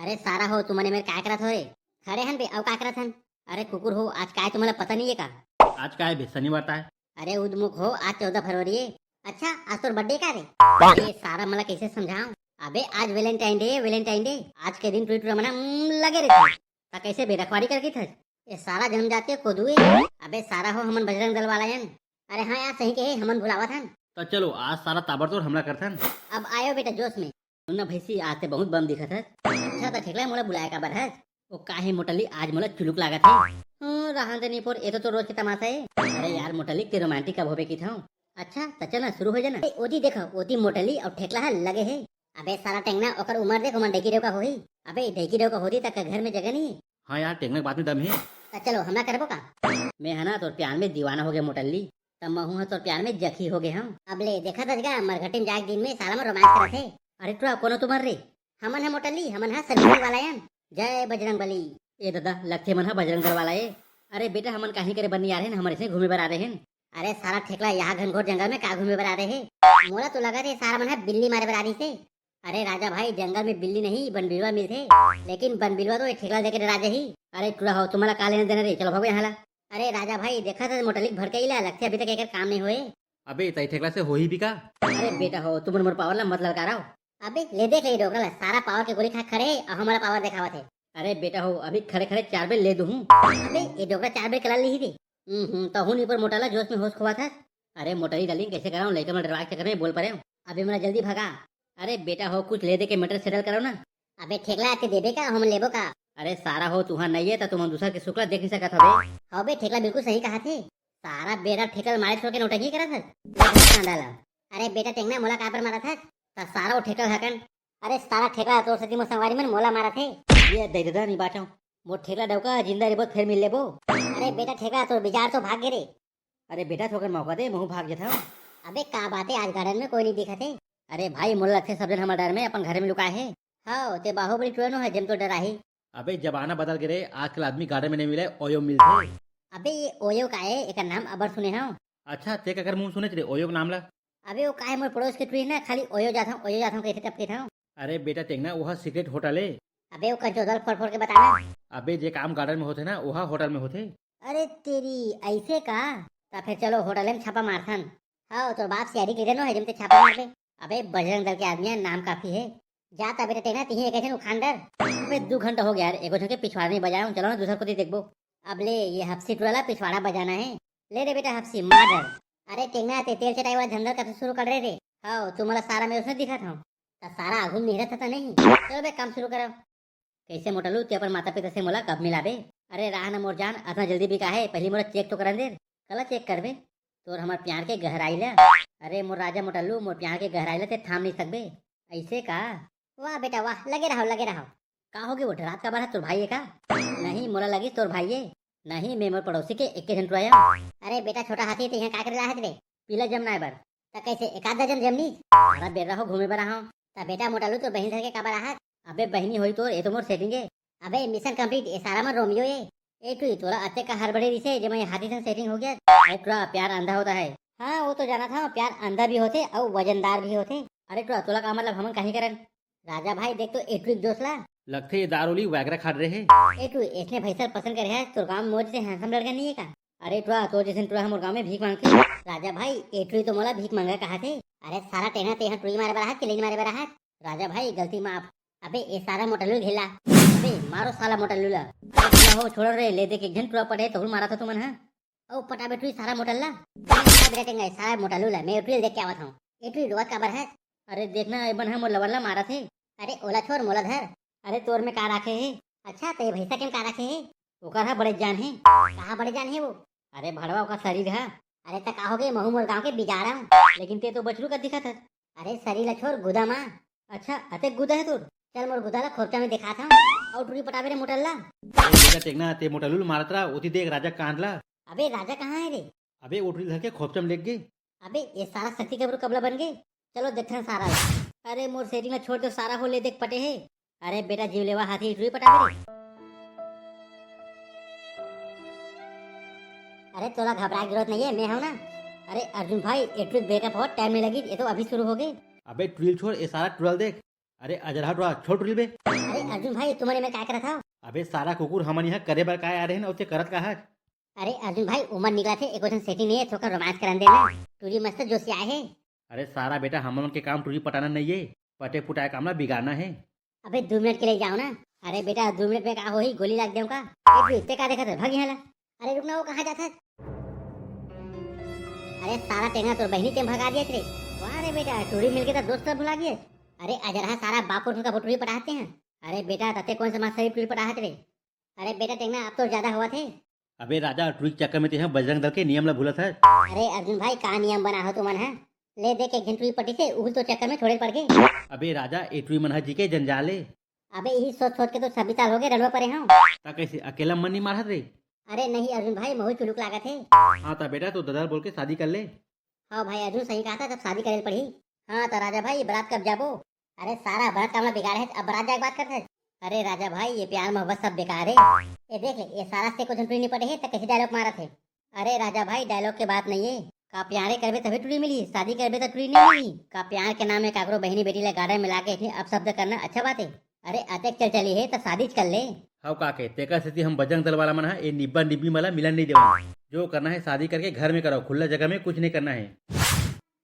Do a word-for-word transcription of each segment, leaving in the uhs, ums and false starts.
अरे सारा हो, तुमन ए मेर काय करत हो रे? खड़े हन बे, अउ का करत हन? अरे कुकुर हो, आज काय तुम्हां ला पता नहीं है का? आज काय बे, शनिवार ताय? अरे उदमुक हो, आज चौदह फरवरी है। अच्छा, आज तोर बर्थडे का रे? ये सारा मला कैसे समझाऊं? अबे आज वैलेंटाइन डे, वैलेंटाइन डे। आज के दिन टुरी टुरा मना, हम्म, लगे रहिथे। त कैसे बे, रखवारी करके थस? ये सारा जनम जातीय कोदुए। अबे सारा हो, हमन बजरंग दल वाला हन। अरे हाँ यार, सही कहे, हमन भुलावत हन। त चलो, आज सारा ताबड़तोड़ हमला करथन। अब आयो बेटा जोश में। सुन ना भैंसी, आज ते बहुत बम दिखत हस। अच्छा त ठेकला, मोला बुलाए काबर हस? ओ काहे मोटली, आज मोला चुलुक लागत हे। हम्म, रहन दे निपोर, ए तो तोर रोज के तमाशा हे। अरे यार मोटली, ते रोमांटिक कब होबे किथंव? अच्छा त चल ना, शुरू हो जाना। ए, ओती देखो, ओती मोटली अउ ठेकला ह लगे हे। अबे सारा टेंगना, ओकर उमर देख, ओमन डैकी डौका होही। अबे डैकी डौका होती त का घर में जगह नहीं? हाँ यार, टेंगना के बात में दम हे। त चलो, हमला करबो का? मैं ह ना तोर प्यार में दीवाना हो गया मोटली। त महू ह तोर प्यार में जखी हो गए हंव। अब ले देखत हस गा, मरघटी में जाए के दिन में साला मन रोमांस करत हे। अरे टुरा, कोनो तुमन रे? हमन ह मोटली, हमन ह सब्जी वाला हन। जय बजरंग बली। ए ददा, लगथे मन ह बजरंग दल वाला ए। अरे बेटा, हमन काही करे बर नइ आ रहे हन, हमन ऐसे घूमे बर आ रहे हन। अरे सारा ठेकला, यहाँ घनघोर जंगल में का घूमे बर आ रहे हे? मोला तो लगत हे सारा मन ह बिल्ली मारे बर आ रहिस हे। अरे राजा भाई, जंगल में बिल्ली नहीं, बनबिलवा मिलथे, लेकिन बनबिलवा तो ए ठेकला देके डरा जाही। अरे टुरा हो, तुम्हां ला का लेना देना रे, चलो भागो यहाँ ला। अरे राजा भाई, देखत हस मोटली के भड़कई ला, लगथे अभी तक एकर काम नहीं होए। अबे, त ए ठेकला से होही भी का? अरे बेटा हो, तुमन मोर पावर ला मत ललकारो। अबे ले देख ले डोकरा ला, सारा पावर के गोली खा खड़े हे, अउ हमला पावर देखावत हे। अरे बेटा हो, अभी खड़े खड़े चार बेर ले दूहूं। अबे ये डोकरा चार बेर कला लिही रे। हम्म, हम्म, तहू निपोर मोटला जोश में होश खोवात हस। अरे मोटली डार्लिंग, कैसे कराऊं, लइका मन डरवा के चक्कर में बोल परे हंव। अबे मोला जल्दी भगा। अरे बेटा हो, कुछ ले दे के मैटर सेटल करो ना। अबे ठेकला, ते देबे का, हम लेबो का? अरे सारा हो, तुहां नहीं है त तुमन दूसर के सुख ला देख नहीं सकत हवे। हाँ बे ठेकला, बिल्कुल सही कहा थे। सारा बेरा ठेकला मारे छोड़ के नौटंकी करत हस। ले धर कांदा ला। अरे बेटा टेंगना, मोला काबर मारत हस? त सारा वो ठेकला हकन। अरे सारा ठेकला, तोर सेती मोर संगवारी मन मोला मारत हे। ये दे दे, नहीं बाटो। मोर ठेकला डौका, जिंदा रहिबो त फेर मिल लेबो। अरे बेटा ठेकला, तोर बिजार तो भाग गे रे। अरे बेटा, थोकन मौका दे, महू भाग जथंव। अबे का बात हे, आज गार्डन में कोई नहीं दिखत हे। अरे भाई, मोला लगथे सब जन हमर डर में अपन घर में लुकाए हे। हव, ते बाहुबली टुरा नो हे, जेम तो डराही। अबे जमाना बदल गे रे, आजकल आदमी गार्डन में नहीं मिले, ओयो मिलथे। अबे ये ओयो का हे, एकर नाम अबर सुने हंव। अच्छा, ते काकर मुंह सुनेच रे ओयो के नाम ला? अबे वो का हे, मोर पड़ोस के टुरी ना, खाली ओयो जाथंव, ओयो जाथंव कहिथे तब कहिथंव। अरे बेटा टेंगना, वो ह सीक्रेट होटल हे। अबे वो कंचोदल फोड़ फोड़ के बताना। अबे जे काम गार्डन में होथे ना, वो ह होटल में होथे। अरे तेरी, ऐसे का? त फेर चलो होटल में छापा मारथन। हव, तोर बाप सीआईडी के लीडर नो हे, जेम ते छापा मारबे। अबे बजरंग दल के आदमी हे, नाम काफी हे। जा त बेटा टेंगना, तिही एक झन उखान डर। अबे दू घंटा हो गया यार, एको झन के पिछवाड़ा नहीं बजाए हंव, चलो ना दूसर कोती देखबो। अब ले ये हपसी टुरा ला पिछवाड़ा बजाना हे। ले रे बेटा हपसी, मार डर। अरे टेंगना, ते तेल चटाई वाला धंधा कब से शुरू कर रहे रे? हव, तू मोला सारा में उसने दिखत हंव। त सारा आघू में निहरत ह त नहीं। चलो बे, काम शुरू करो। कैसे मोटलू, ते अपन माता पिता से मोला कब मिलाबे? अरे राह न मोर जान, अतना जल्दी भी काहे, पहली मोला चेक तो करन दे। कला चेक करबे? तोर हमर प्यार के गहराई ला। अरे मोर राजा मोटलू, मोर प्यार के गहराई ला ते थाम नहीं सकबे। ऐसे का? वाह बेटा वाह, लगे रहो, लगे रहो। का होगे वो, डरात काबर हे, तोर भाई हे का? नहीं, मोला लगिस तोर भाई हे। नहीं, मैं मोर पड़ोसी के एके झन टुरा अंव। अरे बेटा छोटा हाथी, ते इहाँ का करे ला हस रे? पीला जमनाए बर। त कैसे एकाध दर्जन जमनी? अरे बेर्रा हो, घूमे बर आहंव। त बेटा मोटलू, तोर बहिनी धर के काबर आहत? अबे बहिनी होही तोर, ए तो मोर सेटिंग ए। अबे मिशन कंप्लीट, ए सारा मन रोमियो ए। ए टुरी, तोला अतेक का हड़बड़ी रिसे, जेमा ए हाथी संग सेटिंग हो गे। अरे टुरा, प्यार अंधा होता है। हाँ, वो तो जानत हंव, प्यार अंधा भी होथे अउ वजनदार भी होथे। अरे टुरा, तोला का मतलब, हमन काहीं करन? राजा भाई, देख तो ए टुरी के जोश ला। लगथे ये दारू ली वैगरा खा रहे हे। ए टुरी, इसने भैंसा पसंद करे हे, तोर गांव में मोर जैसे हैंडसम लड़का नहीं है का? अरे टुरा, तोर जैसे टुरा हमर गांव में भीख मांगथे। राजा भाई, ए टुरी तो मोला भीख मांगा कहा थे। अरे सारा टेंगना, ते इहाँ टुरी मारे बर आहत कि लेन मारे बर आहत? राजा भाई, गलती माफ। अबे ए सारा मोटलू ल घेला। अबे मारो साला मोटलू ला। अरे टुरा हो, छोड़ो रे, ले दे के एक झन टुरा पटे, तहू ल मारत हो तुमन, हाँ? ओ पटाबे टुरी सारा मोटल ला। अरे बेटा टेंगना, सारा मोटलू ला, मैं ए टुरी ल देख के आवत हंव। ए टुरी, रोवत काबर हस? अरे देखना, ए बन ह मोर लवर ला मारत हे। अरे ओला छोड़, मोला धर। अरे तोर में का राखे हे? अच्छा, त ए भैंसा के में का राखे हे? ओकर ह बड़े जान हे। कहाँ बड़े जान हे वो? अरे भड़वा, ओकर शरीर ह। अरे त का होगे, महू मोर गांव के बिजारा हूँ। लेकिन ते तो बछरू का दिखत हस। अरे शरीर ला छोड़, गुदा मा। अच्छा, अतेक गुदा हे तोर? चल मोर गुदा ला खोपचा में देखात हंव। अउ टुरी पटाबे रे मोटल ला। अरे बेटा टेंगना, ते मोटलू ल मारत रहा, ओती देख राजा कांद ला। अबे राजा कहाँ हे रे? अबे ओ टुरी ल धर के खोपचा में लेग गे। अबे ए सारा शक्ति कबरू कबला बन गे। चलो देखथन सारा ला। अरे मोर सेटिंग ला छोड़ दो, सारा हो ले देख पटे हे। अरे बेटा जीव लेवा हाथी, ए टुरी पटाबे रे। अरे तोला घबराए के जरूरत नहीं है, मैं हूं ना। अरे अर्जुन भाई, ए टुरी ब्रेकअप हो टाइम नहीं लगी, ये तो अभी शुरू हो गए। अबे टुरी ल छोड़, ए सारा टुरा ल देख। अरे अजरहा टुरा, छोड़ टुरी बे। अरे अर्जुन भाई, तुमन एमे काय करत हव? अबे सारा कुकुर, हमन यहाँ करे बर काय आ रहे हैं, उसे करत का है? अरे अर्जुन भाई, उमर निकला थे, एको झन सेटिंग नहीं है, थोड़ा रोमांस करन देना। टुरी मस्त जोशिया है। अरे सारा बेटा, हमन के काम टुरी पटाना नहीं है, पटे पुटाए काम ला बिगाड़ना है। अबे दो मिनट के लिए जाओ ना। अरे बेटा, दो मिनट में का होही, गोली लाग देऊं का? ए, तू इतने का देखत है, भाग यहाँ ला। अरे रुक ना, वो कहाँ जात है? अरे सारा टेंगना, तोर बहिनी के भगा दिया रे। वाह रे बेटा, टुरी मिलके तो दोस्त भुला गए। अरे अजरहा सारा बाप पुरखन का टुरी पटाते हैं। अरे बेटा, तते कौन सा मास्टर टुरी पटाहत रे? अरे बेटा टेंगना, अब तो ज्यादा हुआ थे। अबे राजा, टुरी के चक्कर में तेहा बजरंग दल के नियम ला भूलत है। अरे अर्जुन भाई, का नियम बना हो तुमन है? ले देख, एक झन टुरी पटी से, उहुल तो चक्कर में छोड़े पड़ गए। अबे राजा, ए टुरी मन ह जी के जंजाल ए। अबे यही सोच सोच के तो छब्बीस साल हो गए रंडवा परे हूँ। ता कैसे अकेला मन नहीं मारत रे? अरे नहीं अर्जुन भाई, महू चुलुक लागत है। हाँ ता बेटा, तू ददल बोल के शादी कर ले। हाँ भाई अर्जुन, सही कहा था, तब शादी करे पड़ी। हाँ तो राजा भाई, बारात कब जाबो? अरे सारा बारात काम ला बिगाड़े है, अब बारात जाए के बात करते हैं। अरे राजा भाई, ये प्यार मोहब्बत सब बेकार है। ये देख ले, ये सारा से कुछ नहीं पटे है तो कैसे डायलॉग मारत है? अरे राजा भाई, डायलॉग के बात नहीं है। का प्यारे करबे तभी टुरी मिली, शादी करबे तो टुरी नहीं मिली। का प्यार के नाम में काकरो बहिनी बेटी ला गार्डन में लाके इतनी अपशब्द करना अच्छा बात है? अरे अतेक चल चली है तो शादी कर ले। हव काके, तेकर सेती हम बजरंग दल वाला मन ह ए निब्बा निब्बी मन ला मिलन नहीं देवन। जो करना है शादी करके घर में करो, खुला जगह में कुछ नहीं करना है।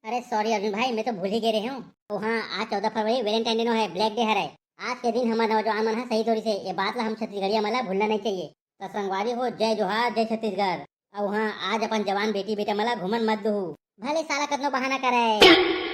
अरे सॉरी अर्जुन भाई, मैं तो भूल ही गए रहे हूँ। तो हाँ, आज चौदह फरवरी वैलेंटाइन डे नो है, ब्लैक डे हरे। आज के दिन हमर नौजवान मन ह शहीद होरिस हे, ये बात ला हम छत्तीसगढ़िया मन ला भूलना नहीं चाहिए। तो संगवारी हो, जय जोहार, जय छत्तीसगढ़। अउ हाँ, आज अपन जवान बेटी बेटा मन ला घूमन मत दुहू, भले साला कतनो बहाना करे।